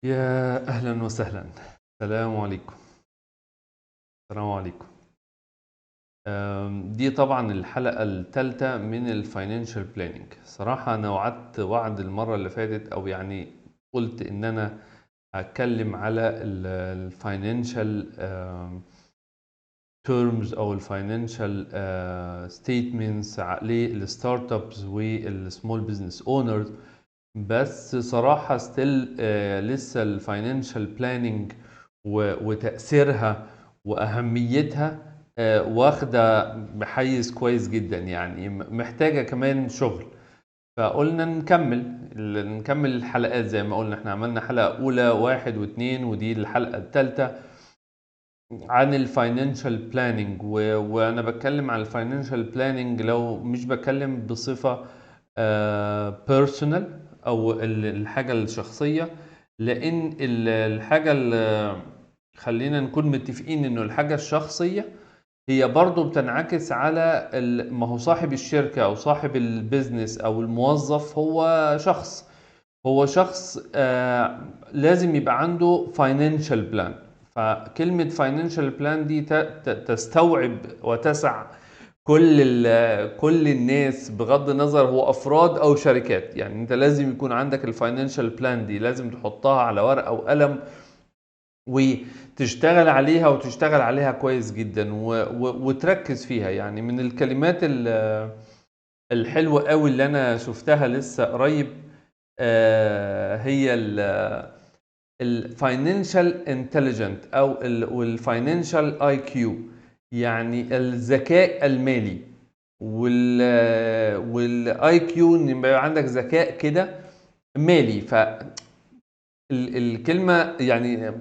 يا أهلا وسهلا. السلام عليكم. السلام عليكم. دي طبعا الحلقة الثالثة من ال financial planning. صراحة أنا وعدت وعد المرة اللي فاتت، أو يعني قلت إن أنا هتكلم على ال financial terms أو ال financial statements لل startups وال small business owners، بس صراحة still لسه ال financial planning وتأثيرها وأهميتها واخدة بحيز كويس جدا، يعني محتاجة كمان شغل. فقلنا نكمل الحلقات زي ما قلنا. احنا عملنا حلقة أولى 1 و2، ودي الحلقة الثالثة عن ال financial planning. وأنا بتكلم عن ال financial planning لو مش بتكلم بصفة personal أو الحاجة الشخصية، لأن الحاجة خلينا نكون متفقين إنه الحاجة الشخصية هي برضو بتنعكس على ما هو صاحب الشركة أو صاحب ال business أو الموظف هو شخص، هو شخص لازم يبقى عنده financial plan. فكلمة financial plan دي تستوعب وتسع كل الناس بغض النظر هو أفراد أو شركات. يعني أنت لازم يكون عندك ال financial plan دي، لازم تحطها على ورقة وقلم وتشتغل عليها، وتشتغل عليها كويس جدا وتركز فيها. يعني من الكلمات الحلوة قوي اللي أنا شفتها لسه قريب، هي ال financial intelligent أو وال financial IQ، يعني الذكاء المالي وال IQ، ان يبقى عندك ذكاء كده مالي. ف الكلمة يعني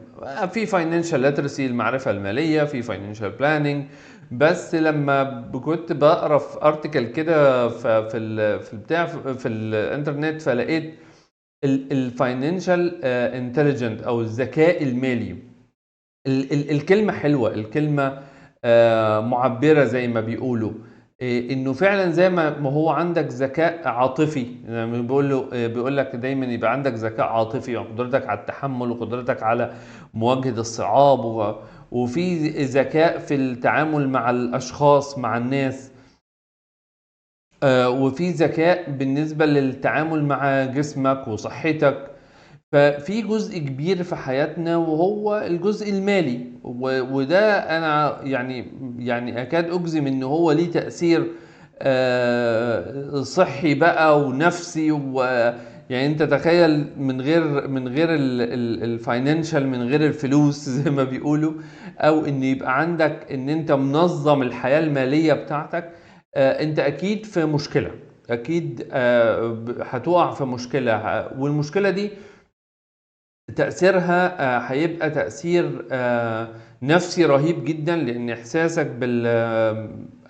في financial literacy، المعرفة المالية، في financial planning. بس لما كنت بقرا في article كده في في البتاع، في الانترنت، فلقيت ال financial intelligent او الذكاء المالي. الكلمة حلوة، الكلمة معبرة زي ما بيقولوا، انه فعلا زي ما هو عندك ذكاء عاطفي، يعني بيقول لك دايما يبقى عندك ذكاء عاطفي، وقدرتك على التحمل وقدرتك على مواجهة الصعاب، وفي ذكاء في التعامل مع الاشخاص مع الناس، وفي ذكاء بالنسبة للتعامل مع جسمك وصحتك. ففي جزء كبير في حياتنا وهو الجزء المالي، وده أنا أكاد أجزم إن هو ليه تأثير صحي بقى ونفسي. أنت تخيل من غير ال financial، من غير الفلوس زي ما بيقولوا، أو إن يبقى عندك إن أنت منظم الحياة المالية بتاعتك، أنت أكيد في مشكلة، أكيد، هتقع في مشكلة، والمشكلة دي تأثيرها هيبقى تأثير نفسي رهيب جدا، لأن إحساسك بال،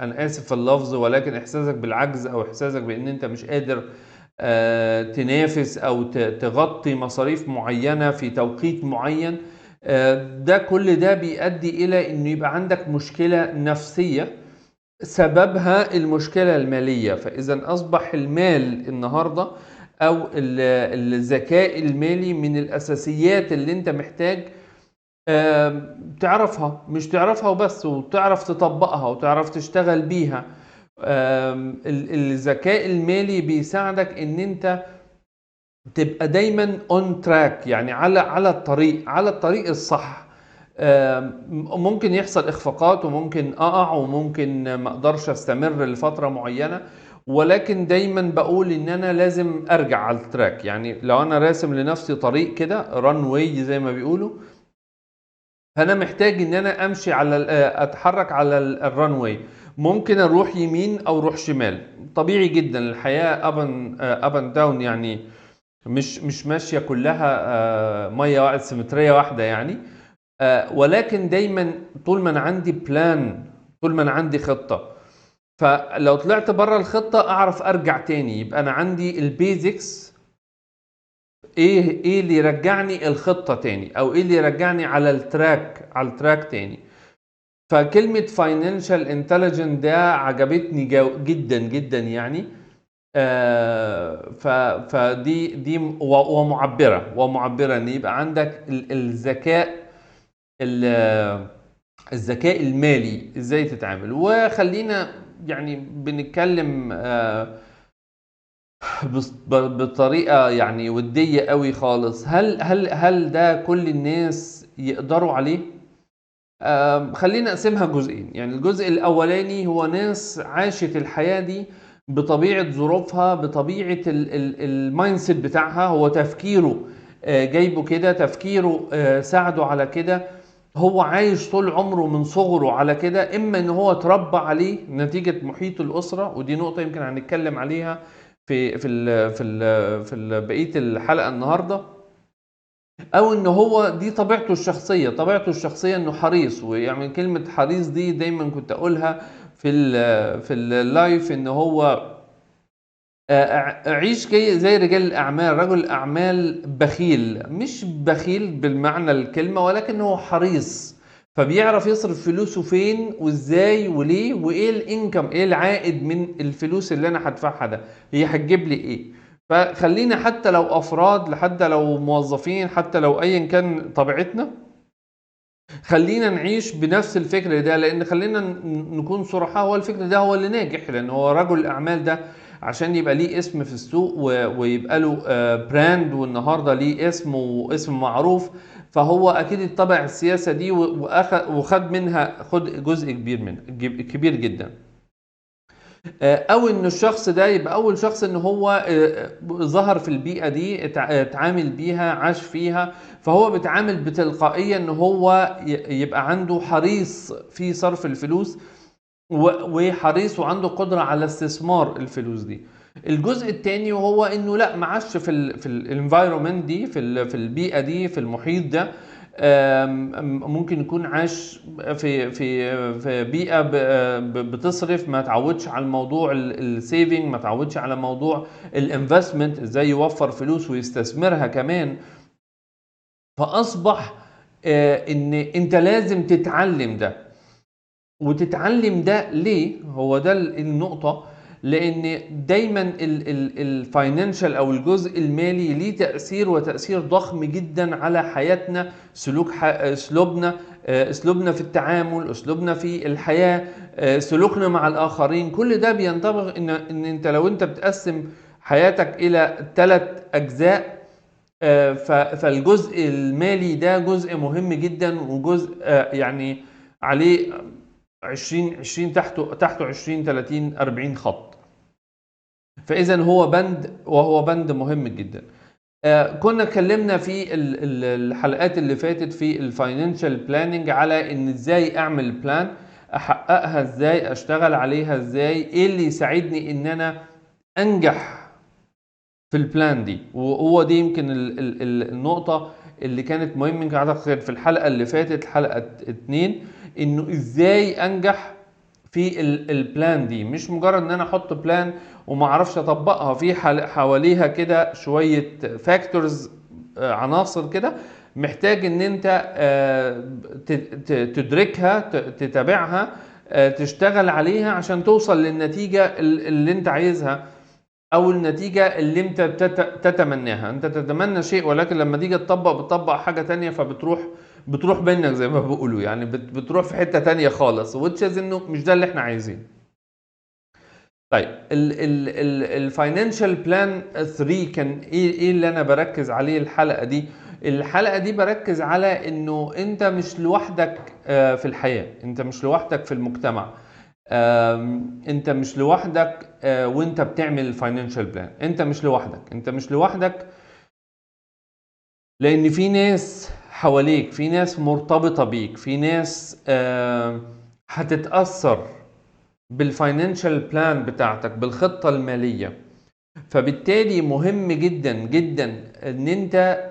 أنا آسف في اللفظ، ولكن إحساسك بالعجز أو إحساسك بأن أنت مش قادر تنافس أو تغطي مصاريف معينة في توقيت معين، ده كل ده بيؤدي إلى أنه يبقى عندك مشكلة نفسية سببها المشكلة المالية. فإذا أصبح المال النهاردة أو الذكاء المالي من الأساسيات اللي أنت محتاج تعرفها، مش تعرفها وبس، وتعرف تطبقها وتعرف تشتغل بيها. الذكاء المالي بيساعدك إن أنت تبقى دايما on track، يعني على الطريق الصح. ممكن يحصل إخفاقات وممكن أقع وممكن ما أقدرش أستمر لفترة معينة، ولكن دايما بقول إن أنا لازم أرجع على ال track. يعني لو أنا راسم لنفسي طريق كده runway زي ما بيقولوا، فأنا محتاج إن أنا أمشي على أتحرك على ال runway. ممكن أروح يمين أو أروح شمال، طبيعي جدا، الحياة up and down، يعني مش ماشية كلها، مية واحدة، سيمترية واحدة يعني. ولكن دايما طول ما أنا عندي plan، طول ما أنا عندي خطة، فلو طلعت بره الخطة أعرف أرجع تاني. يبقى أنا عندي ال basics، إيه اللي يرجعني الخطة تاني، أو إيه اللي يرجعني على ال track تاني. فكلمة financial intelligence ده عجبتني جدا جدا يعني. فدي دي ومعبره ان يبقى عندك الذكاء المالي ازاي تتعامل. وخلينا يعني بنتكلم بطريقة يعني وديه قوي خالص، هل ده كل الناس يقدروا عليه؟ خلينا نقسمها جزئين. يعني الجزء الاولاني هو ناس عاشت الحياة دي بطبيعة ظروفها، بطبيعة ال mindset بتاعها، هو تفكيره جايبه كده، تفكيره ساعده على كده، هو عايش طول عمره من صغره على كده، اما ان هو اتربى عليه نتيجة محيط الاسرة، ودي نقطة يمكن هنتكلم عليها في بقية الحلقة النهارده، او ان هو دي طبيعته الشخصية. طبيعته الشخصية انه حريص، ويعني كلمة حريص دي دايما كنت اقولها في ال live، ان هو عيش زي رجال الاعمال. رجل الاعمال بخيل، مش بخيل بالمعنى الكلمة، ولكن هو حريص، فبيعرف يصرف فلوسه فين وازاي وليه، وايه ال income، ايه العائد من الفلوس اللي انا هدفعها ده، هي هتجيب لي ايه. فخلينا حتى لو افراد، حتى لو موظفين، حتى لو ايا كان طبيعتنا، خلينا نعيش بنفس الفكر ده، لان خلينا نكون صرحاء، هو الفكر ده هو اللي ناجح، لان هو رجل الاعمال ده عشان يبقى ليه اسم في السوق ويبقى له brand، والنهارده ليه اسم واسم معروف، فهو اكيد اتبع السياسة دي وخد منها، خد جزء كبير منها، كبير جدا. او ان الشخص ده يبقى اول شخص ان هو ظهر في البيئة دي، اتعامل بيها، عاش فيها، فهو بيتعامل بتلقائيه ان هو يبقى عنده حريص في صرف الفلوس، وحريص وعنده قدرة على استثمار الفلوس دي. الجزء التاني وهو انه لا، ما عاش في ال environment دي، في البيئة دي، في المحيط ده، ممكن يكون عاش في بيئة بتصرف، ما تعودش على الموضوع ال saving، ما تعودش على موضوع ال investment، ازاي يوفر فلوس ويستثمرها كمان. فاصبح ان انت لازم تتعلم ده، وتتعلم ده ليه؟ هو ده النقطة، لأن دايما ال financial أو الجزء المالي ليه تأثير، وتأثير ضخم جدا على حياتنا، أسلوبنا، أسلوبنا في التعامل، أسلوبنا في الحياة، سلوكنا مع الآخرين. كل ده بينطبق إن أنت لو أنت بتقسم حياتك إلى 3 أجزاء، فالجزء المالي ده جزء مهم جدا، وجزء يعني عليه 20 تحته 20 30 40 خط. فإذا هو بند، وهو بند مهم جدا. كنا اتكلمنا في الحلقات اللي فاتت في ال financial planning على ان ازاي اعمل plan، احققها ازاي، اشتغل عليها ازاي، ايه اللي يساعدني ان انا انجح في ال plan دي. وهو دي يمكن النقطة اللي كانت مهمة، يمكن اعتقد في الحلقة اللي فاتت حلقة 2، انه ازاي انجح في ال plan دي، مش مجرد ان انا احط plan وما اعرفش اطبقها، في حواليها كده شوية factors، عناصر كده محتاج ان انت تدركها، تتابعها، تشتغل عليها عشان توصل للنتيجة اللي انت عايزها، او النتيجة اللي انت تتمناها. انت تتمنى شيء، ولكن لما تيجي تطبق بتطبق حاجة تانية، فبتروح منك زي ما بيقولوا، يعني بتروح في حتة تانية خالص، which is انه مش ده اللي احنا عايزينه. طيب ال financial plan 3 كان ايه اللي انا بركز عليه الحلقة دي؟ الحلقة دي بركز على انه انت مش لوحدك في الحياة، انت مش لوحدك في المجتمع، انت مش لوحدك وانت بتعمل ال financial plan، انت مش لوحدك، انت مش لوحدك، لان في ناس حواليك، في ناس مرتبطة بيك، في ناس هتتأثر بال financial plan بتاعتك، بالخطة المالية. فبالتالي مهم جدا جدا ان انت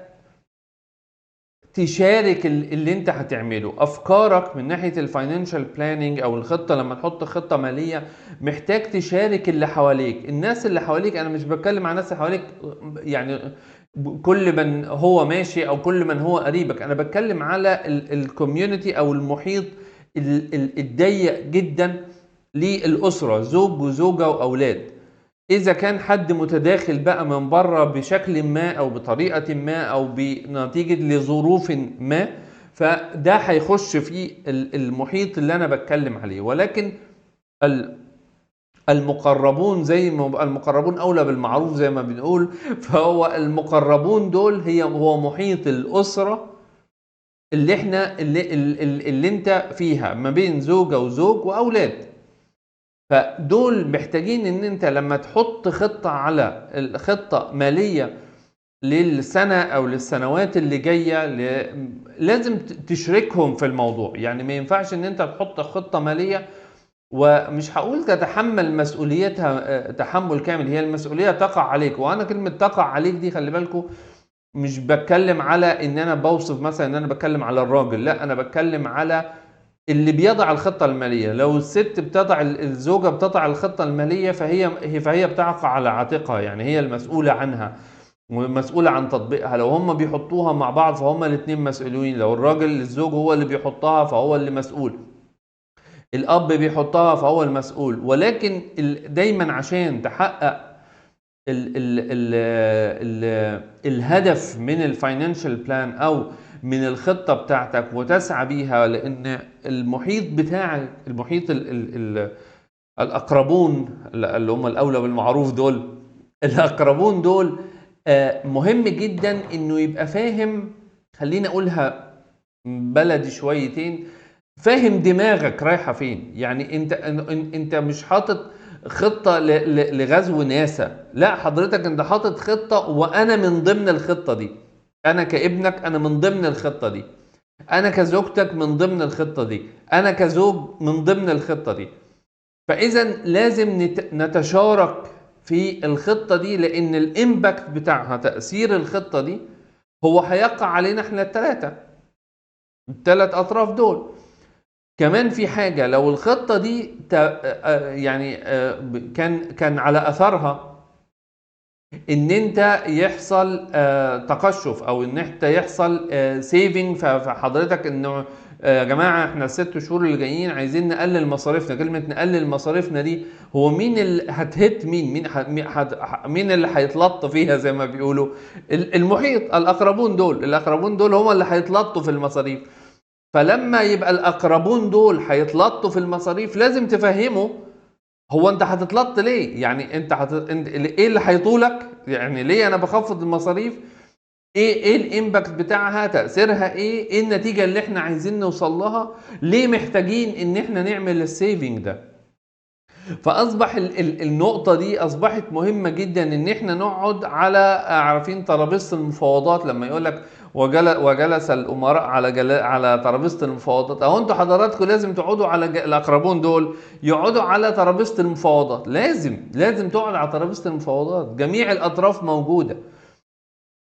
تشارك اللي انت هتعمله، افكارك من ناحية ال financial planning او الخطة. لما تحط خطة مالية محتاج تشارك اللي حواليك، الناس اللي حواليك. انا مش بتكلم عن الناس اللي حواليك يعني كل من هو ماشي او كل من هو قريبك، انا بتكلم على ال community او المحيط الضيق جدا للأسرة، زوج وزوجة وأولاد. اذا كان حد متداخل بقى من بره بشكل ما او بطريقة ما او بنتيجة لظروف ما، فده هيخش في المحيط اللي انا بتكلم عليه. ولكن المقربون، زي ما المقربون اولى بالمعروف زي ما بنقول، فهو المقربون دول هو محيط الاسرة اللي احنا اللي انت فيها ما بين زوجه وزوج واولاد. فدول محتاجين ان انت لما تحط خطه على الخطة ماليه للسنة او للسنوات اللي جاية لازم تشركهم في الموضوع. يعني ما ينفعش ان انت تحط خطه ماليه ومش هقول تتحمل مسؤوليتها تحمل كامل، هي المسؤولية تقع عليك. وانا كلمة تقع عليك دي خلي بالكم مش بتكلم على ان انا بوصف مثلا ان انا بتكلم على الراجل، لا انا بتكلم على اللي بيضع الخطة المالية. لو الست بتضع، الزوجة بتضع الخطة المالية فهي بتقع على عاتقها، يعني هي المسؤولة عنها ومسؤولة عن تطبيقها. لو هم بيحطوها مع بعض فهم الاثنين مسؤولين، لو الراجل الزوج هو اللي بيحطها فهو اللي مسؤول، الاب بيحطها فهو المسؤول. ولكن دايما عشان تحقق ال ال ال ال الهدف من ال financial plan او من الخطة بتاعتك وتسعى بيها، لان المحيط بتاعك، المحيط ال ال ال الاقربون اللي هم الاولى بالمعروف دول، الاقربون دول مهم جدا انه يبقى فاهم، خلينا اقولها بلدي شويتين، فاهم دماغك رايحة فين. يعني انت مش حاطط خطه لغزو ناسا، لا حضرتك انت حاطط خطه وانا من ضمن الخطة دي، انا كابنك انا من ضمن الخطة دي، انا كزوجتك من ضمن الخطة دي، انا كزوج من ضمن الخطة دي. فاذا لازم نتشارك في الخطة دي، لان ال impact بتاعها، تاثير الخطة دي هو هيقع علينا احنا الثلاث اطراف دول. كمان في حاجة، لو الخطة دي يعني كان على اثرها ان انت يحصل تقشف او ان انت يحصل saving، فحضرتك انه يا جماعة احنا الست شهور اللي جايين عايزين نقلل مصاريفنا. كلمة نقلل مصاريفنا دي هو مين اللي هتهت، مين اللي هيتلط فيها زي ما بيقولوا؟ المحيط، الاقربون دول، الاقربون دول هم اللي هيتلطوا في المصاريف. فلما يبقى الاقربون دول هيتلطوا في المصاريف لازم تفهمه هو انت هتتلط ليه، يعني انت ايه اللي هيطولك، يعني ليه انا بخفض المصاريف، ايه ال impact بتاعها، تاثيرها ايه، ايه النتيجة اللي احنا عايزين نوصل لها، ليه محتاجين ان احنا نعمل ال saving ده. فاصبح النقطة دي اصبحت مهمة جدا، ان احنا نقعد على عارفين ترابيزة المفاوضات. لما يقول لك وجلس الامراء على ترابيزة المفاوضات، اهو انتوا حضراتكم لازم تقعدوا على الاقربون دول يقعدوا على ترابيزة المفاوضات، لازم تقعد على ترابيزة المفاوضات، جميع الاطراف موجودة.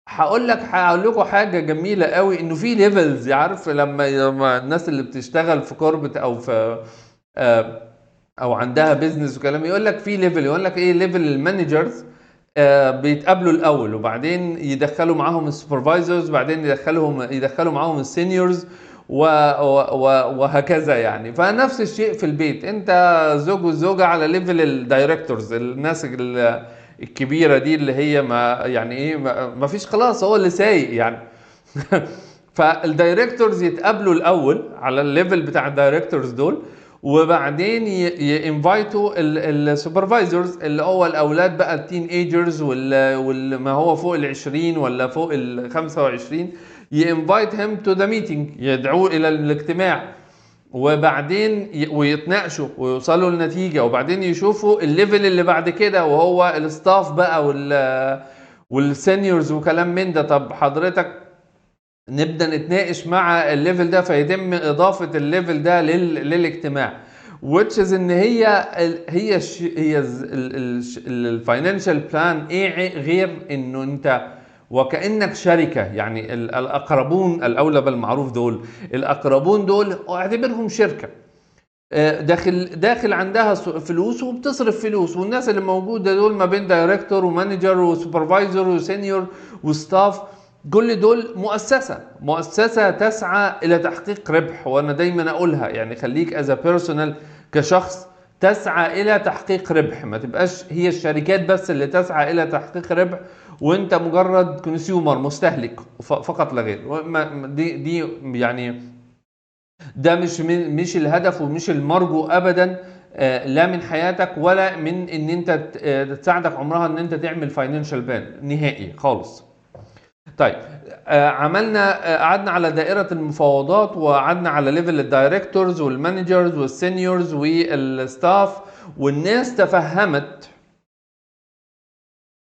هقول لكم حاجة جميلة قوي، انه في levels، عارف لما الناس اللي بتشتغل في corporate او في او عندها business وكلام، يقول لك في level، يقول لك ايه level ال managers بيتقابلوا الاول، وبعدين يدخلوا معاهم ال supervisors، وبعدين يدخلوا معاهم ال seniors وهكذا يعني. فنفس الشيء في البيت، انت زوج والزوجة على level ال directors، الناس الكبيرة دي اللي هي ما يعني ايه ما فيش خلاص، هو اللي سايق يعني. فال directors يتقابلوا الاول على ال level بتاع ال directors دول، وبعدين ي invite وا ال supervisors اللي هو الاولاد بقى ال teenagers والما هو فوق ال20 ولا فوق ال25، ي invite هم to the meeting، يدعوه الى الاجتماع، وبعدين ويتناقشوا ويوصلوا لنتيجة، وبعدين يشوفوا ال level اللي بعد كده وهو ال staff بقى وال seniors وكلام من ده. طب حضرتك نبدا نتناقش مع ال level ده، فيتم اضافه ال level ده للاجتماع، which is ان هي هي هي ال financial plan ايه غير انه انت وكانك شركة. يعني الاقربون الاولى بالمعروف دول، الاقربون دول اعتبرهم شركة داخل عندها فلوس وبتصرف فلوس، والناس اللي موجودة دول ما بين director و manager و supervisor و senior و staff، كل دول مؤسسة تسعى إلى تحقيق ربح. وأنا دايما أقولها يعني خليك as a personal كشخص تسعى الى تحقيق ربح، ما تبقاش هي الشركات بس اللي تسعى الى تحقيق ربح وانت مجرد consumer مستهلك فقط لا غير. دي يعني ده مش الهدف ومش المرجو ابدا، لا من حياتك ولا من ان انت تساعدك عمرها ان انت تعمل financial plan نهائي خالص. طيب عملنا، قعدنا على دائرة المفاوضات وقعدنا على level ال directors وال managers وال seniors وال staff، والناس تفهمت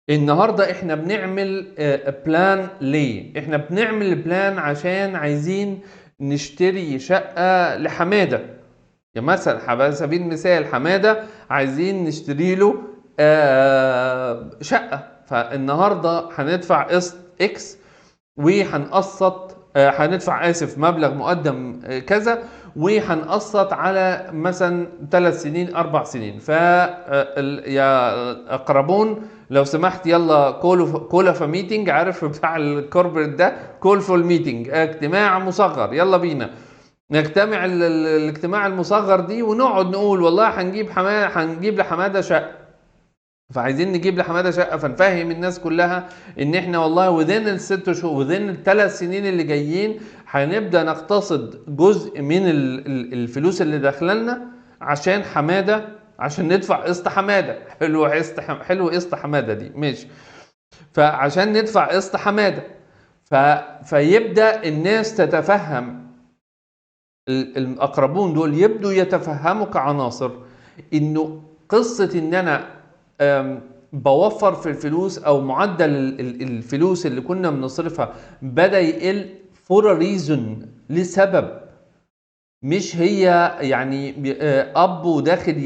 النهارده احنا بنعمل plan ليه؟ احنا بنعمل plan عشان عايزين نشتري شقة لحمادة، يعني مثلا على سبيل المثال حمادة عايزين نشتري له شقة، فالنهارده هندفع قسط X وهنقسط، هندفع اسف مبلغ مقدم كذا وهنقسط على مثلا 3 سنين 4 سنين. ف يا اقربون لو سمحت يلا call for meeting، عارف بتاع ال corporate ده، call for meeting، اجتماع مصغر، يلا بينا نجتمع الاجتماع المصغر دي ونقعد نقول والله هنجيب لحماده شقه، فعايزين نجيب لحماده شقه، فنفهم الناس كلها ان احنا والله within الست شهور within الثلاث سنين اللي جايين هنبدا نقتصد جزء من الفلوس اللي داخله لنا عشان حمادة، عشان ندفع قسط حمادة. حلو قسط حلو قسط حمادة دي ماشي، فعشان ندفع قسط حمادة فيبدا الناس تتفهم، الاقربون دول يبدوا يتفهموا كعناصر انه قصة ان انا بوفر في الفلوس او معدل الفلوس اللي كنا بنصرفها بدا يقل for a reason، لسبب، مش هي يعني اب وداخل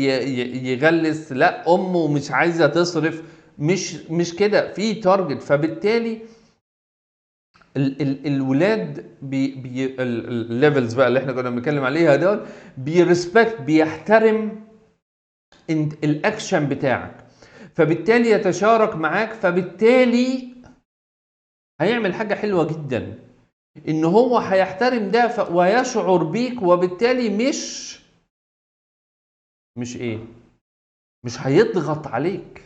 يغلس، لا امه مش عايزه تصرف، مش كده، في target. فبالتالي الولاد بي بي ال levels بقى اللي احنا كنا بنتكلم عليها دول بي respect، بيحترم الاكشن بتاعك، فبالتالي يتشارك معاك، فبالتالي هيعمل حاجة حلوة جدا ان هو هيحترم ده ويشعر بيك، وبالتالي مش ايه، مش هيضغط عليك.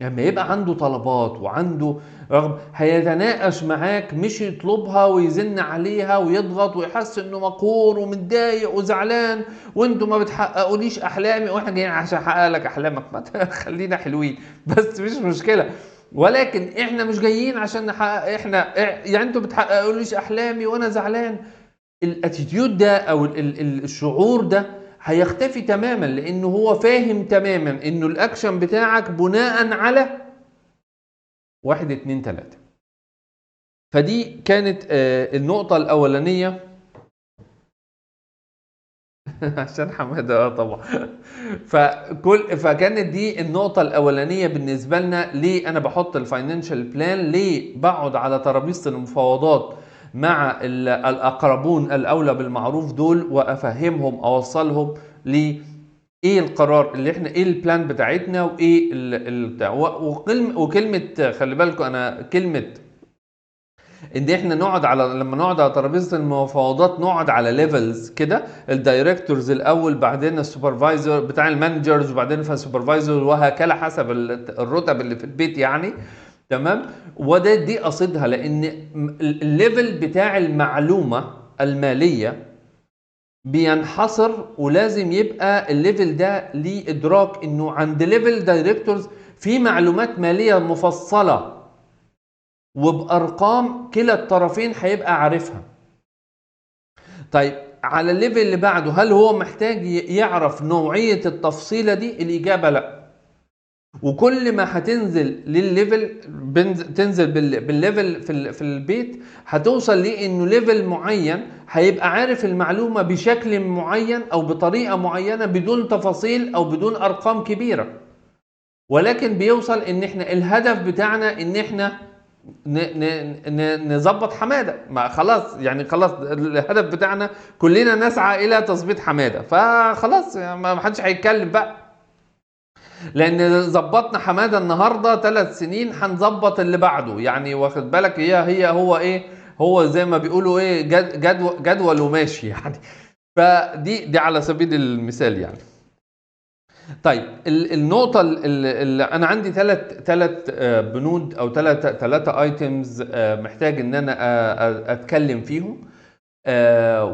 لما يبقى عنده طلبات وعنده رغب هيتناقش معاك، مش يطلبها ويزن عليها ويضغط ويحس انه مقهور ومتضايق وزعلان وانتوا ما بتحققوليش احلامي، واحنا جايين عشان احقق لك احلامك، ما خلينا حلوين بس مش مشكلة، ولكن احنا مش جايين عشان نحقق، احنا يعني انتوا بتحققوليش احلامي وانا زعلان. ال attitude ده او الشعور ده هيختفي تماما، لانه هو فاهم تماما انه الاكشن بتاعك بناء على 1 2 3. فدي كانت النقطة الأولانية عشان حمادة طبعا. فكانت دي النقطة الأولانية بالنسبة لنا، ليه أنا بحط ال financial plan، ليه بقعد على ترابيزة المفاوضات مع الأقربون الأولى بالمعروف دول وأفهمهم، أوصلهم ليه إيه القرار اللي إحنا، إيه ال plan بتاعتنا، وإيه بتاع. وكلمة خلي بالكم، أنا كلمة إن إحنا نقعد على، لما نقعد على ترابيزة المفاوضات نقعد على levels كده، ال directors الأول، بعدين ال supervisor بتاع ال managers، وبعدين ال supervisor، وهكذا حسب الرتب اللي في البيت يعني، تمام. وده دي قصدها، لان ال level بتاع المعلومة المالية بينحصر، ولازم يبقى ال level ده ليه ادراك انه عند level directors في معلومات ماليه مفصلة وبارقام كلا الطرفين هيبقى عارفها. طيب على ال level اللي بعده هل هو محتاج يعرف نوعية التفصيله دي؟ الاجابة لا. وكل ما هتنزل للل level، تنزل بال level في البيت، هتوصل لانه level معين هيبقى عارف المعلومة بشكل معين او بطريقة معينة بدون تفاصيل او بدون ارقام كبيرة، ولكن بيوصل ان احنا الهدف بتاعنا ان احنا نظبط حمادة. ما خلاص يعني، خلاص الهدف بتاعنا كلنا نسعى الى تظبيط حمادة، فخلاص يعني ما حدش هيتكلم بقى، لان ظبطنا حمادة النهارده 3 سنين هنظبط اللي بعده يعني، واخد بالك؟ هي هو ايه، هو زي ما بيقولوا ايه، جدول وماشي يعني. فدي دي على سبيل المثال يعني. طيب النقطة اللي أنا عندي ثلاث بنود أو ثلاثة items محتاج إن أنا أتكلم فيهم،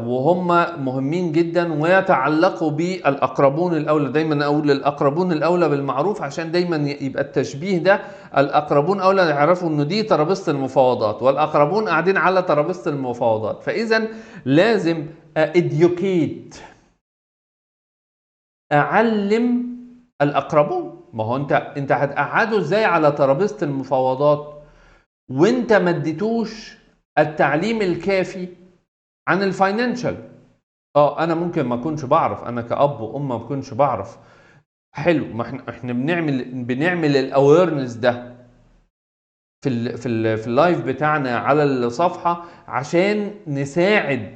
وهم مهمين جدا ويتعلقوا بالأقربون الأولى. دايما أقول الأقربون الأولى بالمعروف عشان دايما يبقى التشبيه ده، الأقربون أولى يعرفوا إنه دي ترابيزة المفاوضات والأقربون قاعدين على ترابيزة المفاوضات. فإذا لازم educate، أعلم الأقربون. ما هو أنت هتقعده إزاي على ترابيزة المفاوضات وأنت ما اديتوش التعليم الكافي عن ال financial؟ انا ممكن ما اكونش بعرف، انا كأب وام ما اكونش بعرف. حلو، ما احنا بنعمل ال awareness ده في ال live بتاعنا على الصفحة عشان نساعد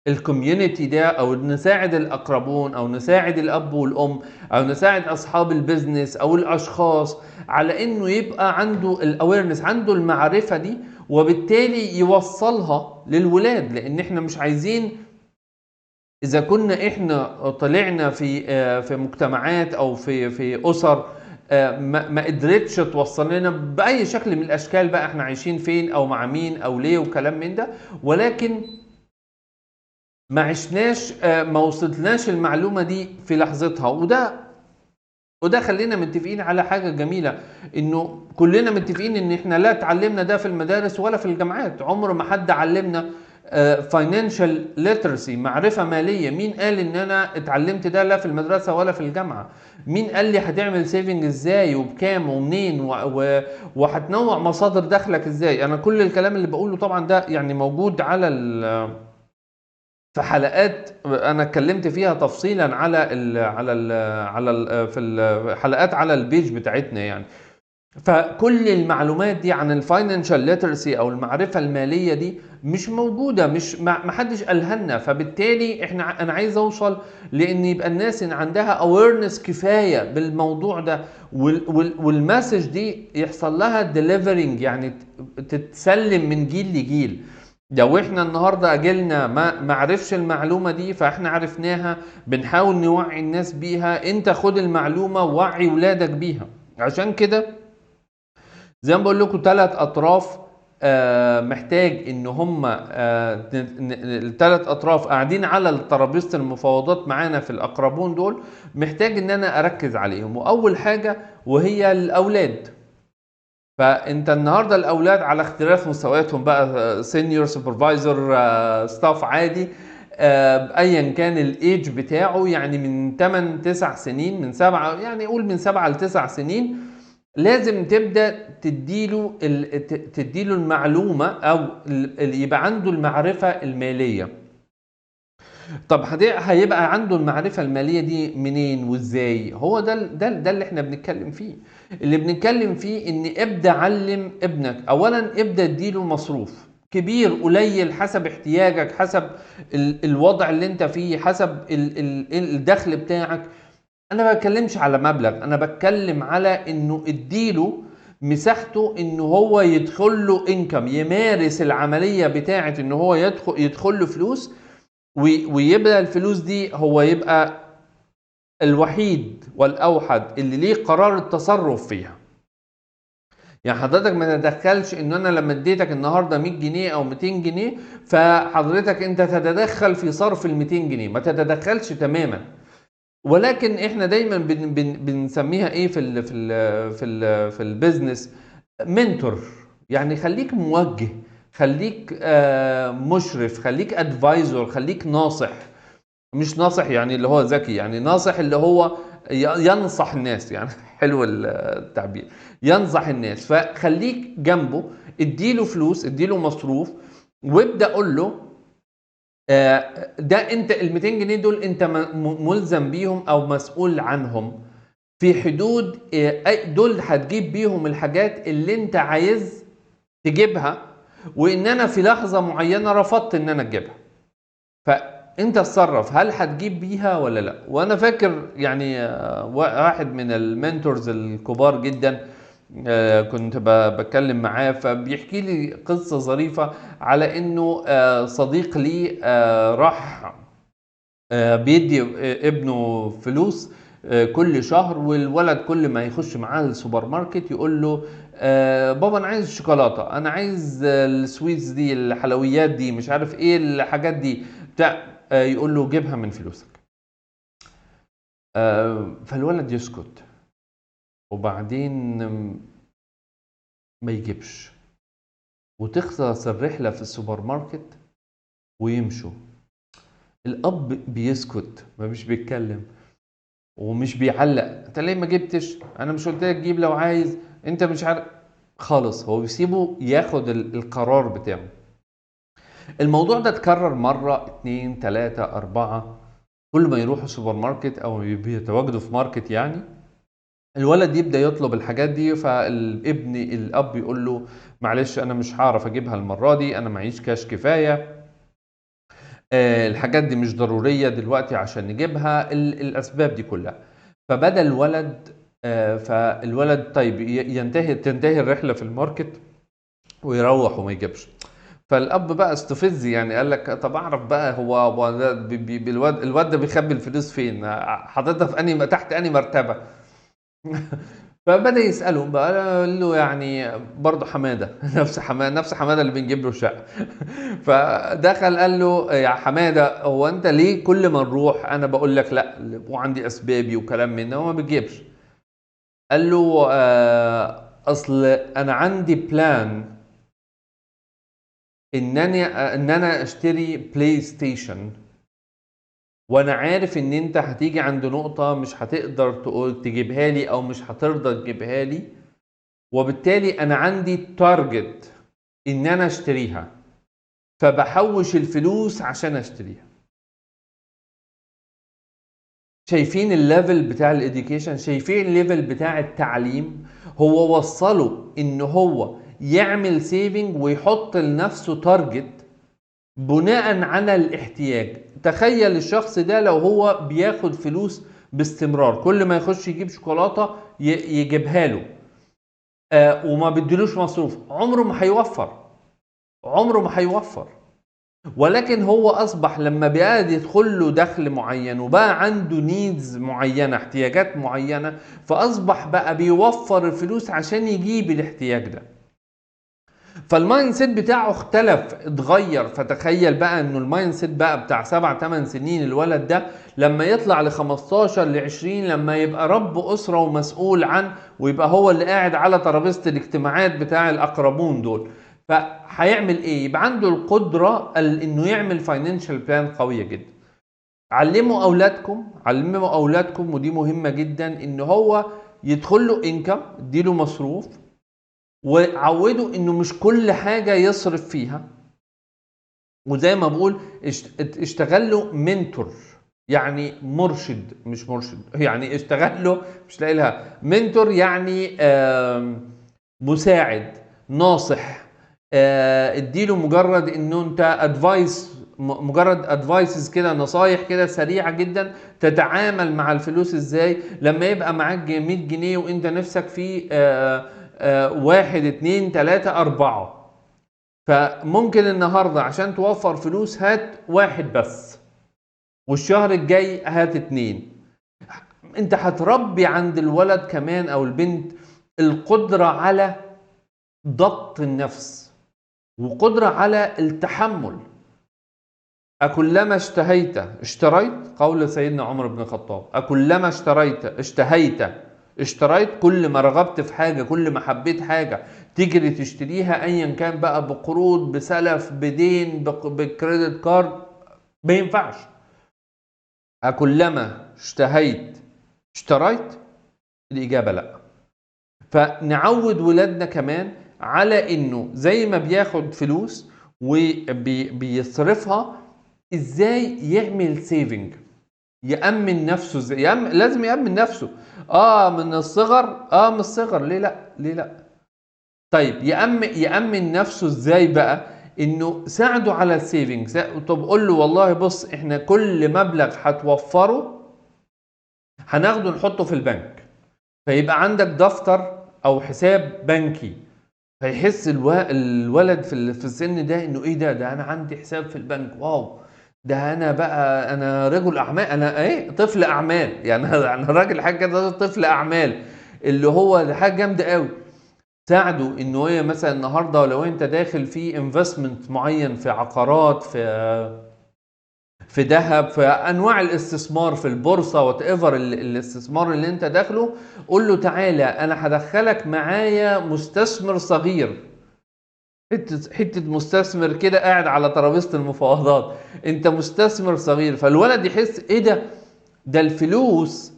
ال community ده، او نساعد الاقربون، او نساعد الاب والام، او نساعد اصحاب ال business او الاشخاص على انه يبقى عنده ال awareness، عنده المعرفة دي، وبالتالي يوصلها للولاد. لان احنا مش عايزين اذا كنا احنا طلعنا في مجتمعات او في اسر ما قدرتش توصل لنا باي شكل من الاشكال بقى احنا عايشين فين او مع مين او ليه وكلام من ده، ولكن ما عشناش، ما وصلتناش المعلومة دي في لحظتها. وده خلينا متفقين على حاجة جميلة، انه كلنا متفقين ان احنا لا اتعلمنا ده في المدارس ولا في الجامعات. عمر ما حد علمنا financial literacy، معرفة مالية. مين قال ان انا اتعلمت ده؟ لا في المدرسة ولا في الجامعة. مين قال لي هتعمل saving ازاي وبكام ومنين وهتنوع مصادر دخلك ازاي؟ انا كل الكلام اللي بقوله طبعا ده يعني موجود على في حلقات انا اتكلمت فيها تفصيلا على ال على ال على ال في الحلقات على ال page بتاعتنا يعني. فكل المعلومات دي عن ال financial literacy او المعرفة المالية دي مش موجودة، مش ما حدش قالها لنا. فبالتالي انا عايز اوصل لان يبقى الناس ان عندها awareness كفاية بالموضوع ده، وال message دي يحصل لها delivering، يعني تتسلم من جيل لجيل. لو احنا النهارده اجلنا ما عرفش المعلومة دي، فاحنا عرفناها، بنحاول نوعي الناس بيها. انت خد المعلومة ووعي ولادك بيها. عشان كده زي ما بقول لكم 3 اطراف محتاج ان هم الثلاث اطراف قاعدين على ترابيزة المفاوضات معانا في الاقربون دول، محتاج ان انا اركز عليهم. واول حاجة وهي الاولاد. فانت النهارده الاولاد على اختلاف مستوياتهم بقى، senior، supervisor، staff عادي، ايا كان الايج بتاعه، يعني من 8 9 سنين، من 7، يعني قول من 7 ل 9 سنين، لازم تبدا تديله المعلومة او يبقى عنده المعرفة المالية. طب هيبقى عنده المعرفة المالية دي منين وازاي؟ هو ده اللي احنا بنتكلم فيه. اللي بنتكلم فيه ان ابدا علم ابنك. اولا ابدا اديله مصروف كبير قليل حسب احتياجك، حسب الوضع اللي انت فيه، حسب الدخل بتاعك. انا ما بتكلمش على مبلغ، انا بتكلم على انه اديله مساحته انه هو يدخل له انكم، يمارس العملية بتاعه انه هو يدخل له فلوس، ويبقى الفلوس دي هو يبقى الوحيد والأوحد اللي ليه قرار التصرف فيها. يعني حضرتك ما تتدخلش ان انا لما اديتك النهارده 100 جنيه او 200 جنيه فحضرتك انت تتدخل في صرف ال 200 جنيه، ما تتدخلش تماما. ولكن احنا دايما بن بن بنسميها ايه في ال في ال في ال في ال business؟ mentor. يعني خليك موجه، خليك مشرف، خليك advisor، خليك ناصح. مش ناصح يعني اللي هو ذكي، يعني ناصح اللي هو ينصح الناس، يعني حلو التعبير، ينصح الناس. فخليك جنبه، اديله فلوس، اديله مصروف، وابدا قول له ده انت ال 200 جنيه دول انت ملزم بيهم او مسؤول عنهم في حدود، دول هتجيب بيهم الحاجات اللي انت عايز تجيبها، وان انا في لحظة معينة رفضت ان انا اجيبها، فانت اتصرف هل هتجيب بيها ولا لا. وانا فاكر يعني واحد من ال mentors الكبار جدا، كنت بتكلم معاه فبيحكي لي قصة ظريفة على انه صديق لي راح بيدي ابنه فلوس كل شهر، والولد كل ما يخش معاه السوبر ماركت يقول له بابا انا عايز الشوكولاته، انا عايز ال sweets دي، الحلويات دي، مش عارف ايه الحاجات دي بتاع، يقول له جيبها من فلوسك. فالولد يسكت وبعدين ما يجيبش، وتخلص الرحلة في السوبر ماركت ويمشوا. الأب بيسكت، ما مش بيتكلم ومش بيعلق، انت ليه ما جبتش؟ انا مش قلت لك جيب لو عايز، انت مش عارف خالص. هو بيسيبه ياخد القرار بتاعه. الموضوع ده اتكرر مرة، 2، 3، 4، كل ما يروحوا سوبر ماركت او بيتواجدوا في ماركت يعني الولد يبدأ يطلب الحاجات دي، فالابن الاب يقول له معلش انا مش هعرف اجيبها المرة دي، انا معيش كاش كفاية، الحاجات دي مش ضرورية دلوقتي عشان نجيبها، الأسباب دي كلها. فبدأ الولد، فالولد طيب تنتهي الرحلة في الماركت ويروح وما يجيبش. فالأب بقى استفز يعني، قال لك طب أعرف بقى هو ده الواد ده بيخبي الفلوس فين، حاططها في أنهي، تحت أنهي مرتبة. فبدأ يسأله بقى، قال له يعني برضه حمادة، نفس حمادة اللي بنجيب له الشقة. فدخل قال له يا حمادة هو أنت ليه كل ما نروح أنا بقول لك لا وعندي أسبابي وكلام من ده وما بتجيبش؟ قال له أصل أنا عندي plan إن أنا أشتري بلاي ستيشن، وانا عارف ان انت هتيجي عند نقطة مش هتقدر تقول تجيبها لي او مش هترضى تجيبها لي، وبالتالي انا عندي target ان انا اشتريها، فبحوش الفلوس عشان اشتريها. شايفين ال level بتاع ال education؟ شايفين ال level بتاع التعليم؟ هو وصله ان هو يعمل saving ويحط لنفسه target بناء على الاحتياج. تخيل الشخص ده لو هو بياخد فلوس باستمرار، كل ما يخش يجيب شوكولاتة يجيبها له، وما بيديلوش مصروف، عمره ما هيوفر، عمره ما هيوفر. ولكن هو أصبح لما بقى يدخل له دخل معين وبقى عنده needs معينة، احتياجات معينة، فأصبح بقى بيوفر الفلوس عشان يجيب الاحتياج ده. فال mindset بتاعه اختلف، اتغير. فتخيل بقى انه ال mindset بقى بتاع 7-8 سنين الولد ده لما يطلع ل15 ل20، لما يبقى رب أسرة ومسؤول عن، ويبقى هو اللي قاعد على ترابيزة الاجتماعات بتاع الأقربون دول، فهيعمل ايه؟ يبقى عنده القدرة انه يعمل financial plan قوية جدا. علموا اولادكم، علموا اولادكم، ودي مهمة جدا، ان هو يدخل له income، اديله مصروف، وعوده انه مش كل حاجة يصرف فيها. وزي ما بقول اشتغل له mentor، يعني مرشد، مش مرشد يعني اشتغل له، مش لاقي لها mentor، يعني مساعد، ناصح، اديله مجرد انه انت advice، مجرد advices كده، نصايح كده سريعة جدا، تتعامل مع الفلوس ازاي. لما يبقى معاك 100 جنيه وانت نفسك في 1 2 3 4، فممكن النهاردة عشان توفر فلوس هات 1 بس، والشهر الجاي هات 2. انت هتربي عند الولد كمان او البنت القدرة على ضبط النفس وقدرة على التحمل. أكلما اشتهيت اشتريت، قول سيدنا عمر بن الخطاب، أكلما اشتهيت اشتريت، كل ما رغبت في حاجة، كل ما حبيت حاجة تجري تشتريها، أيا كان بقى، بقروض، بسلف، بدين، بكريدت كارد، ما ينفعش. أكلما اشتهيت اشتريت، الإجابة لا. فنعود ولادنا كمان على إنه زي ما بياخد فلوس وبيصرفها، إزاي يعمل saving، يأمن نفسه ازاي، لازم يأمن نفسه. من الصغر، من الصغر، ليه لا؟ ليه لا؟ طيب يأمن نفسه ازاي بقى؟ انه ساعده على ال saving. طب قول له والله بص، احنا كل مبلغ هتوفره هناخده نحطه في البنك، فيبقى عندك دفتر او حساب بنكي. فيحس الولد في السن ده انه ايه ده، ده انا عندي حساب في البنك، wow، ده انا بقى انا رجل اعمال، انا ايه، طفل اعمال يعني. انا راجل حاجة كده، طفل اعمال، اللي هو ده حاجة جامدة قوي. ساعده ان هي مثلا النهارده لو انت داخل في investment معين، في عقارات، في ذهب، في انواع الاستثمار، في البورصة، whatever الاستثمار اللي انت داخله، قول له تعالى انا هدخلك معايا مستثمر صغير، حتة مستثمر كده قاعد على ترابيزة المفاوضات، انت مستثمر صغير. فالولد يحس ايه ده، ده الفلوس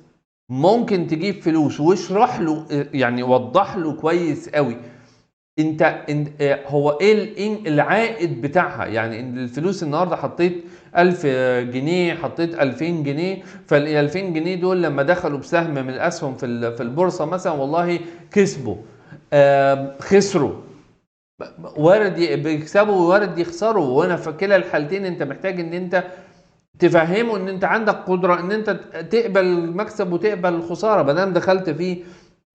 ممكن تجيب فلوس. واشرح له يعني، وضح له كويس قوي انت هو ايه العائد بتاعها. يعني ان الفلوس النهارده حطيت 1000 جنيه، حطيت 2000 جنيه، فال 2000 جنيه دول لما دخلوا بسهم من الاسهم في البورصة مثلا، والله كسبوا، خسروا، وارد بيكسبوا ووارد يخسروا. وانا في كلا الحالتين انت محتاج ان انت تفهمه ان انت عندك قدره ان انت تقبل المكسب وتقبل الخسارة ما دام دخلت في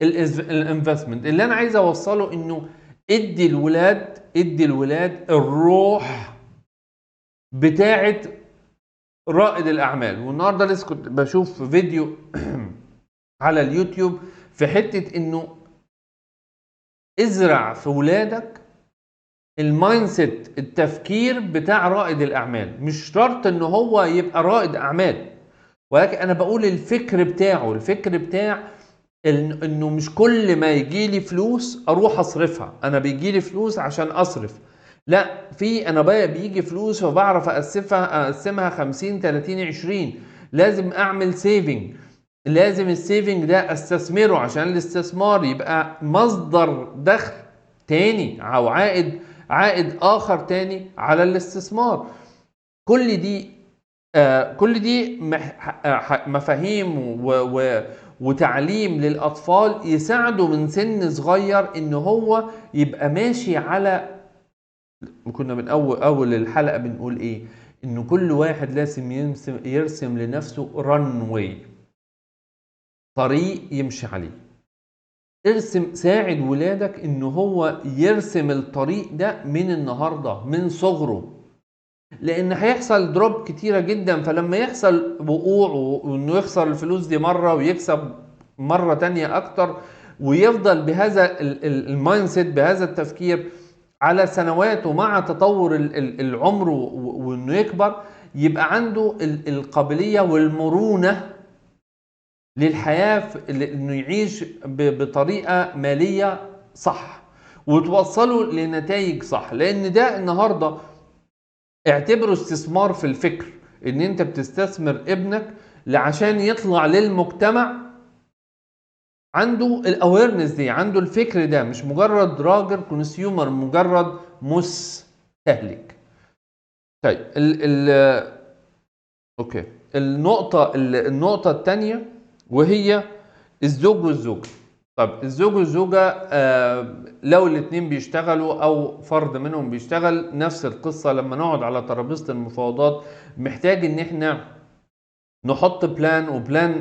ال investment. اللي انا عايز اوصله انه ادي الولاد الروح بتاعه رائد الاعمال. والنهارده لسه كنت بشوف فيديو على اليوتيوب في حتة انه ازرع في ولادك ال mindset، التفكير بتاع رائد الاعمال. مش شرط ان هو يبقى رائد اعمال، ولكن انا بقول الفكر بتاعه، الفكر بتاع انه مش كل ما يجي لي فلوس اروح اصرفها، انا بيجي لي فلوس عشان اصرف، لا، في انا بيجي فلوس وبعرف اقسمها 50 30 20، لازم اعمل saving، لازم ال saving ده استثمره عشان الاستثمار يبقى مصدر دخل تاني او عائد اخر تاني على الاستثمار. كل دي مفاهيم وتعليم للاطفال يساعده من سن صغير ان هو يبقى ماشي على، كنا من اول الحلقة بنقول ايه، انه كل واحد لازم يرسم لنفسه runway، طريق يمشي عليه. ارسم، ساعد ولادك ان هو يرسم الطريق ده من النهارده، من صغره، لان هيحصل drop كتيرة جدا. فلما يحصل وقوع وانه يخسر الفلوس دي مرة ويكسب مرة تانية اكتر، ويفضل بهذا ال mindset، بهذا التفكير على سنوات، ومع تطور العمر وانه يكبر، يبقى عنده القابلية والمرونة للحياة، انه يعيش بطريقة ماليه صح وتوصله لنتائج صح. لان ده النهارده اعتبره استثمار في الفكر، ان انت بتستثمر ابنك لعشان يطلع للمجتمع عنده ال awareness دي، عنده الفكر ده، مش مجرد راجل consumer، مجرد مستهلك. طيب ال okay، النقطة الثانية وهي الزوج والزوجة. طب الزوج والزوجة لو الاتنين بيشتغلوا او فرد منهم بيشتغل، نفس القصة. لما نقعد على ترابيزة المفاوضات محتاج ان احنا نحط plan، و plan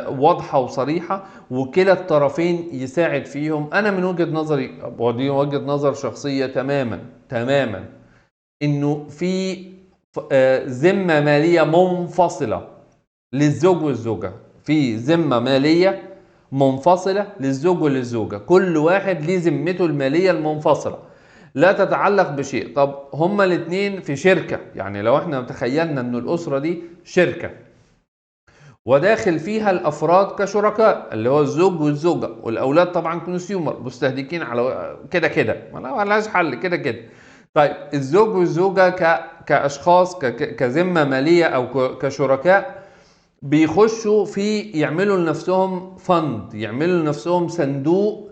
واضحة وصريحة، وكلا الطرفين يساعد فيهم. انا من وجهة نظري، ودي وجهة نظر شخصية تماما تماما، انه في ذمة مالية منفصلة للزوج والزوجة، في ذمة مالية منفصلة للزوج وللزوجة، كل واحد ليه ذمته المالية المنفصلة لا تتعلق بشيء. طب هما الاتنين في شركة، يعني لو احنا تخيلنا ان الأسرة دي شركة وداخل فيها الأفراد كشركاء اللي هو الزوج والزوجة والأولاد طبعا consumer مستهلكين على كده كده، ما لهاش حل كده كده. طيب الزوج والزوجة كأشخاص كذمة مالية أو كشركاء بيخشوا في يعملوا لنفسهم fund، يعملوا لنفسهم صندوق،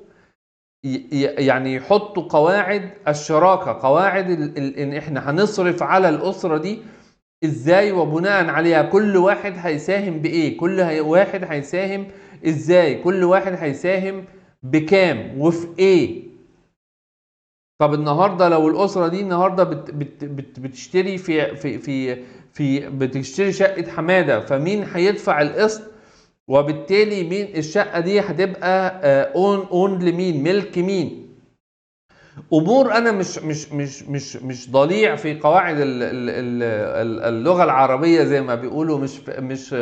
يعني يحطوا قواعد الشراكة، قواعد ان احنا هنصرف على الأسرة دي ازاي، وبناء عليها كل واحد هيساهم بايه، كل واحد هيساهم ازاي، كل واحد هيساهم بكام وفي ايه. طب النهارده لو الأسرة دي النهارده بت بت بت بتشتري في في في في بتشتري شقة حمادة، فمين هيدفع القسط؟ وبالتالي مين الشقة دي هتبقى own لمين، ملك مين؟ امور انا مش مش مش مش مش ضليع في قواعد اللغة العربية زي ما بيقولوا، مش مش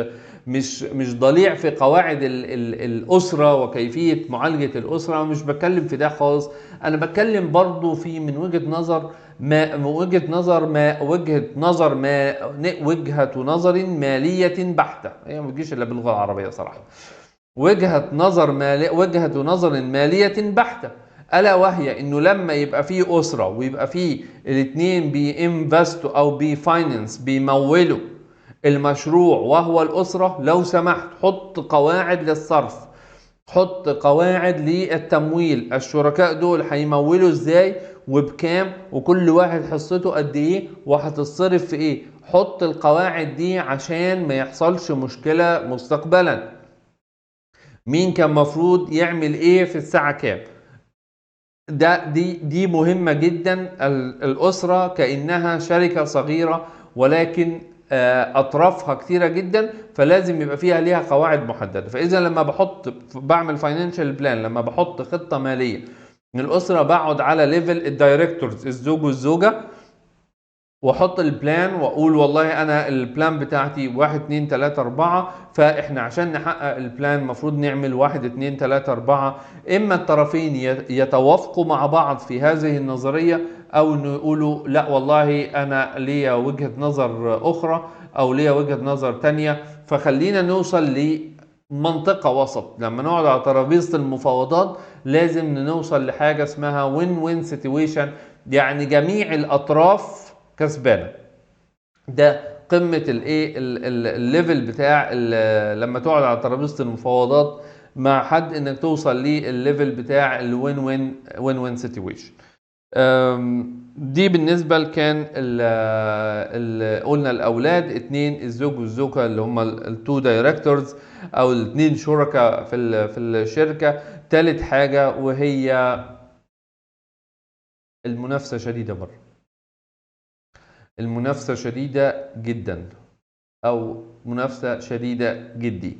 مش مش ضليع في قواعد الاسرة وكيفية معالجة الاسرة، مش بتكلم في ده خالص. انا بتكلم برضو في من وجهه نظر ما، وجهه نظر ما، وجهه نظر ما، وجهه نظر ماليه بحته، هي ما بتجيش الا باللغة العربية صراحة. وجهه نظر ماليه، وجهه نظر ماليه بحته، الا وهي انه لما يبقى فيه اسره ويبقى فيه الاتنين بي invest وا او بي finance، بيمولوا المشروع وهو الاسرة، لو سمحت حط قواعد للصرف، حط قواعد للتمويل، الشركاء دول هيمولوا ازاي وبكام، وكل واحد حصته قد ايه، وهتتصرف في ايه. حط القواعد دي عشان ما يحصلش مشكلة مستقبلا. مين كان مفروض يعمل ايه في الساعة كام، ده دي مهمة جدا. الأسرة كأنها شركة صغيرة ولكن أطرافها كتيرة جدا، فلازم يبقى فيها ليها قواعد محددة. فإذا لما بعمل financial plan، لما بحط خطة مالية من الأسرة، بقعد على level ال directors، الزوج والزوجة، واحط ال plan واقول والله انا ال plan بتاعتي 1 2 3 4، فاحنا عشان نحقق ال plan المفروض نعمل 1 2 3 4. اما الطرفين يتوافقوا مع بعض في هذه النظرية، او انه يقولوا لا والله انا ليا وجهة نظر اخرى او ليا وجهة نظر تانية. فخلينا نوصل لمنطقة وسط. لما نقعد على ترابيزة المفاوضات لازم نوصل لحاجة اسمها win win situation، يعني جميع الاطراف كسبانة. ده قمة الايه، ال level بتاع لما تقعد على ترابيزة المفاوضات مع حد، انك توصل للل level بتاع ال win win win win situation. دي بالنسبة كان قلنا الأولاد، 2 الزوج والزوجة اللي هم ال two directors أو الاثنين شركاء في الشركة. تالت حاجة وهي المنافسة شديدة بره، المنافسة شديدة جدا أو منافسة شديدة جدي.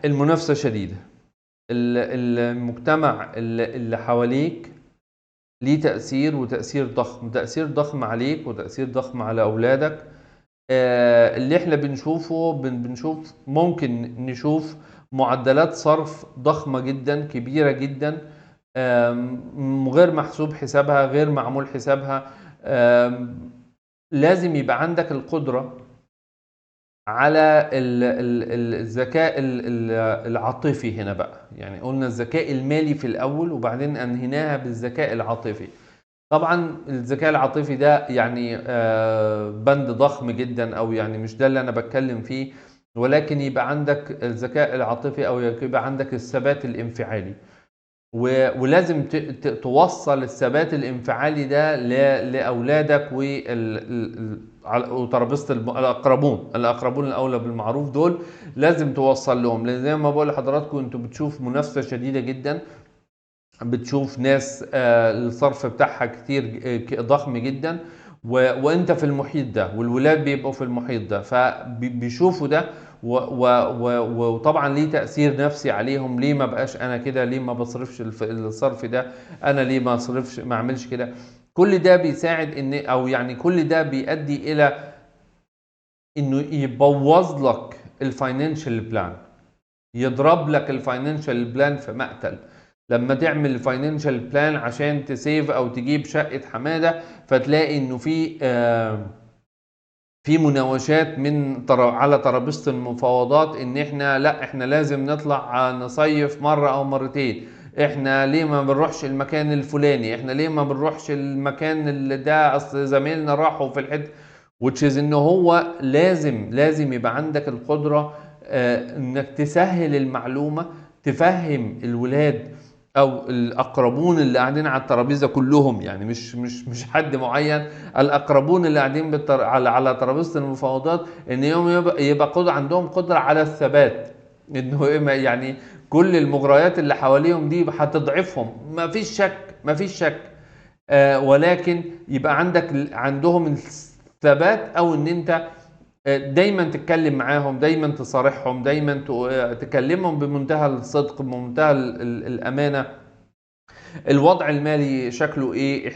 المنافسة شديدة، المجتمع اللي حواليك ليه تأثير، وتأثير ضخم، تأثير ضخم عليك وتأثير ضخم على أولادك. اللي احنا بنشوفه، بنشوف، ممكن نشوف معدلات صرف ضخمة جدا، كبيرة جدا، غير محسوب حسابها، غير معمول حسابها. لازم يبقى عندك القدرة على الذكاء العاطفي هنا بقى. قلنا الذكاء المالي في الأول وبعدين أنهيناها بالذكاء العاطفي. طبعا الذكاء العاطفي ده بند ضخم جدا، أو مش ده اللي أنا بتكلم فيه، ولكن يبقى عندك الذكاء العاطفي أو يبقى عندك الثبات الانفعالي، ولازم توصل الثبات الانفعالي ده لأولادك وترابيزة الأقربون الأولى بالمعروف، دول لازم توصل لهم. لأن زي ما بقول لحضراتكم انتوا بتشوف منافسة شديدة جدا، بتشوف ناس الصرف بتاعها كتير، ضخم جدا، وانت في المحيط ده، والولاد بيبقوا في المحيط ده، فبيشوفوا ده، وطبعا ليه تأثير نفسي عليهم. ليه ما بقاش انا كده؟ ليه ما بصرفش الصرف ده؟ انا ليه ما اصرفش، ما اعملش كده؟ كل ده بيساعد ان، او يعني كل ده بيؤدي الى انه يبوظ لك ال financial plan، يضرب لك ال financial plan في مقتل. لما تعمل ال financial plan عشان ت save او تجيب شقة حمادة، فتلاقي انه في مناوشات على ترابيزة المفاوضات ان احنا لا، احنا لازم نطلع نصيف مرة او مرتين، احنا ليه ما بنروحش المكان الفلاني، احنا ليه ما بنروحش المكان اللي ده، اصل زمايلنا راحوا في الحتة. which is ان هو لازم يبقى عندك القدرة، انك تسهل المعلومة، تفهم الولاد او الاقربون اللي قاعدين على الترابيزة كلهم، يعني مش حد معين، الاقربون اللي قاعدين على ترابيزة المفاوضات، ان يوم يبقى عندهم قدره على الثبات، انه إيه، كل المغريات اللي حواليهم دي هتضعفهم، ما فيش شك، ولكن يبقى عندهم الثبات، او ان انت دايما تتكلم معاهم، دايما تصارحهم، دايما تكلمهم بمنتهى الصدق، بمنتهى الامانة. الوضع المالي شكله ايه،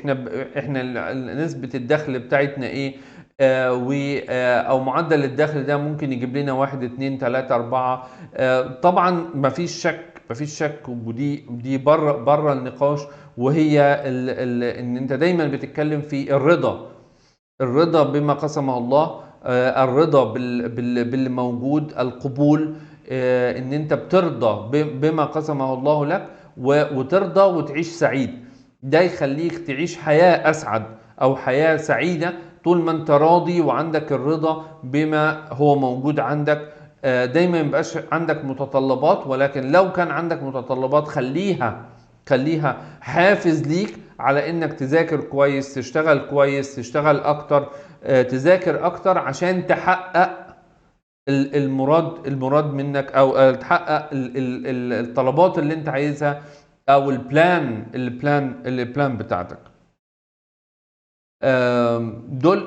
احنا نسبة الدخل بتاعتنا ايه، او معدل الدخل ده ممكن يجيب لنا 1 2 3 4. طبعا مفيش شك، ودي بره النقاش، وهي ان انت دايما بتتكلم في الرضا، الرضا بما قسمه الله، الرضا باللي موجود، القبول، ان انت بترضى بما قسمه الله لك وترضى وتعيش سعيد. ده يخليك تعيش حياة اسعد او حياة سعيدة طول ما انت راضي وعندك الرضا بما هو موجود عندك. دايما ميبقاش عندك متطلبات، ولكن لو كان عندك متطلبات خليها حافز ليك على انك تذاكر كويس، تشتغل كويس، تشتغل اكتر، تذاكر اكتر عشان تحقق المراد منك، او تحقق الطلبات اللي انت عايزها، او ال plan بتاعتك.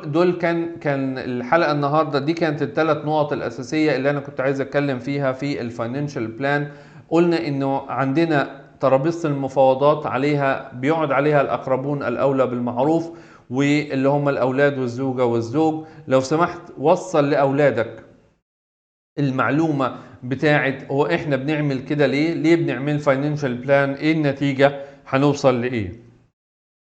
دول كان الحلقة النهاردة دي كانت الثلاث نقط الأساسية اللي أنا كنت عايز أتكلم فيها في ال financial plan. قلنا إنه عندنا ترابيزة المفاوضات عليها بيقعد عليها الأقربون الأولى بالمعروف، واللي هم الأولاد والزوجة والزوج. لو سمحت وصل لأولادك المعلومة بتاعت هو إحنا بنعمل كده ليه، ليه بنعمل financial plan، إيه النتيجة، هنوصل لإيه.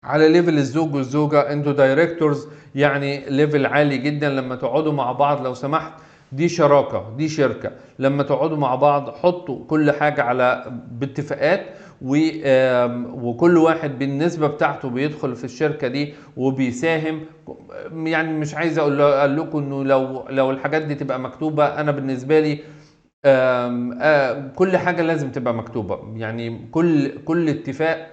على level الزوج والزوجة انتوا directors، يعني level عالي جدا. لما تقعدوا مع بعض لو سمحت، دي شراكة، دي شركة، لما تقعدوا مع بعض حطوا كل حاجة على باتفاقات، وكل واحد بالنسبة بتاعته بيدخل في الشركة دي وبيساهم. يعني مش عايز اقول لكم انه لو الحاجات دي تبقى مكتوبة، انا بالنسبة لي كل حاجة لازم تبقى مكتوبة، يعني كل اتفاق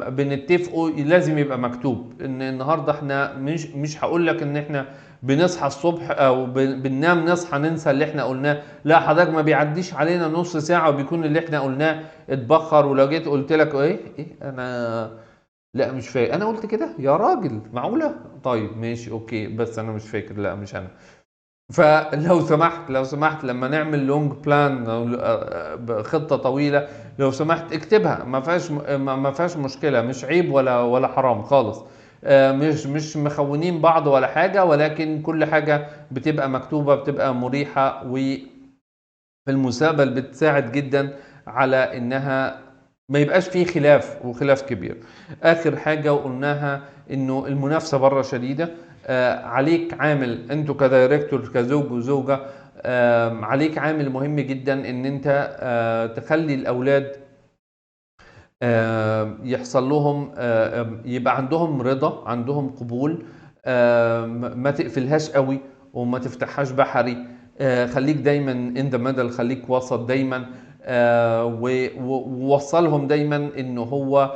بنتفقوا لازم يبقى مكتوب. ان النهارده احنا مش هقول لك ان احنا بنصحى الصبح او بننام نصحى ننسى اللي احنا قلناه، لا حضرتك ما بيعديش علينا نص ساعة وبيكون اللي احنا قلناه اتبخر. ولو جيت قلت لك ايه انا لا مش فاكر انا قلت كده يا راجل، معقولة؟ طيب ماشي okay، بس انا مش فاكر، لا مش انا. فلو سمحت، لو سمحت لما نعمل long plan او خطة طويلة، لو سمحت اكتبها، ما فيهاش مشكلة، مش عيب ولا حرام خالص، مش مخونين بعض ولا حاجة، ولكن كل حاجة بتبقى مكتوبة بتبقى مريحة، وفي المستقبل بتساعد جدا على انها ما يبقاش فيه خلاف وخلاف كبير. اخر حاجة وقلناها انه المنافسة بره شديدة، عليك عامل، انتوا ك director كزوج وزوجة، عليك عامل مهم جدا ان انت تخلي الاولاد يحصل لهم، يبقى عندهم رضا، عندهم قبول، ما تقفلهاش قوي وما تفتحهاش بحري، خليك دايما in the middle، خليك وسط دايما، ووصلهم دايما انه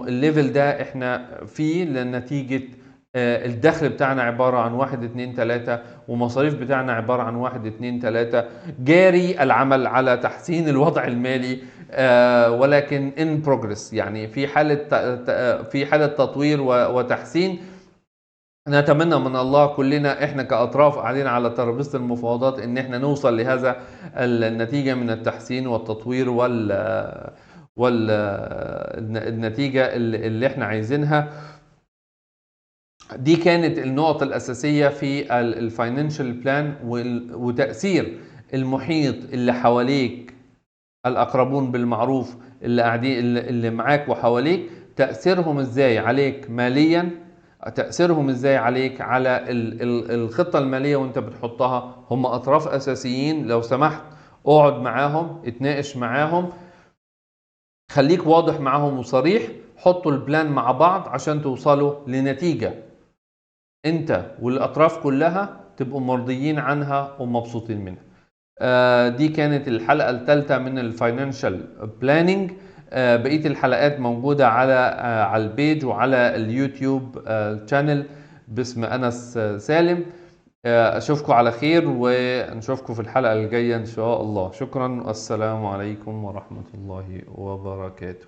ال level ده احنا فيه لنتيجة الدخل بتاعنا عبارة عن 1 2 3، ومصاريف بتاعنا عبارة عن 1 2 3، جاري العمل على تحسين الوضع المالي، ولكن in progress، يعني في حالة تطوير وتحسين. نتمنى من الله كلنا احنا كأطراف قاعدين على ترابيزة المفاوضات ان احنا نوصل لهذا النتيجة من التحسين والتطوير والنتيجة اللي احنا عايزينها. دي كانت النقط الأساسية في ال financial plan وتأثير المحيط اللي حواليك، الأقربون بالمعروف اللي قاعدين اللي معاك وحواليك، تأثيرهم ازاي عليك ماليا، تأثيرهم ازاي عليك على الخطة المالية وانت بتحطها. هم أطراف أساسيين، لو سمحت اقعد معاهم، اتناقش معاهم، خليك واضح معاهم وصريح، حطوا ال plan مع بعض عشان توصلوا لنتيجة انت والاطراف كلها تبقوا مرضيين عنها ومبسوطين منها. دي كانت الحلقة الثالثة من ال financial planning. بقية الحلقات موجودة على ال page وعلى اليوتيوب channel باسم أنس سالم. أشوفكم على خير ونشوفكم في الحلقة الجاية إن شاء الله. شكرا والسلام عليكم ورحمة الله وبركاته.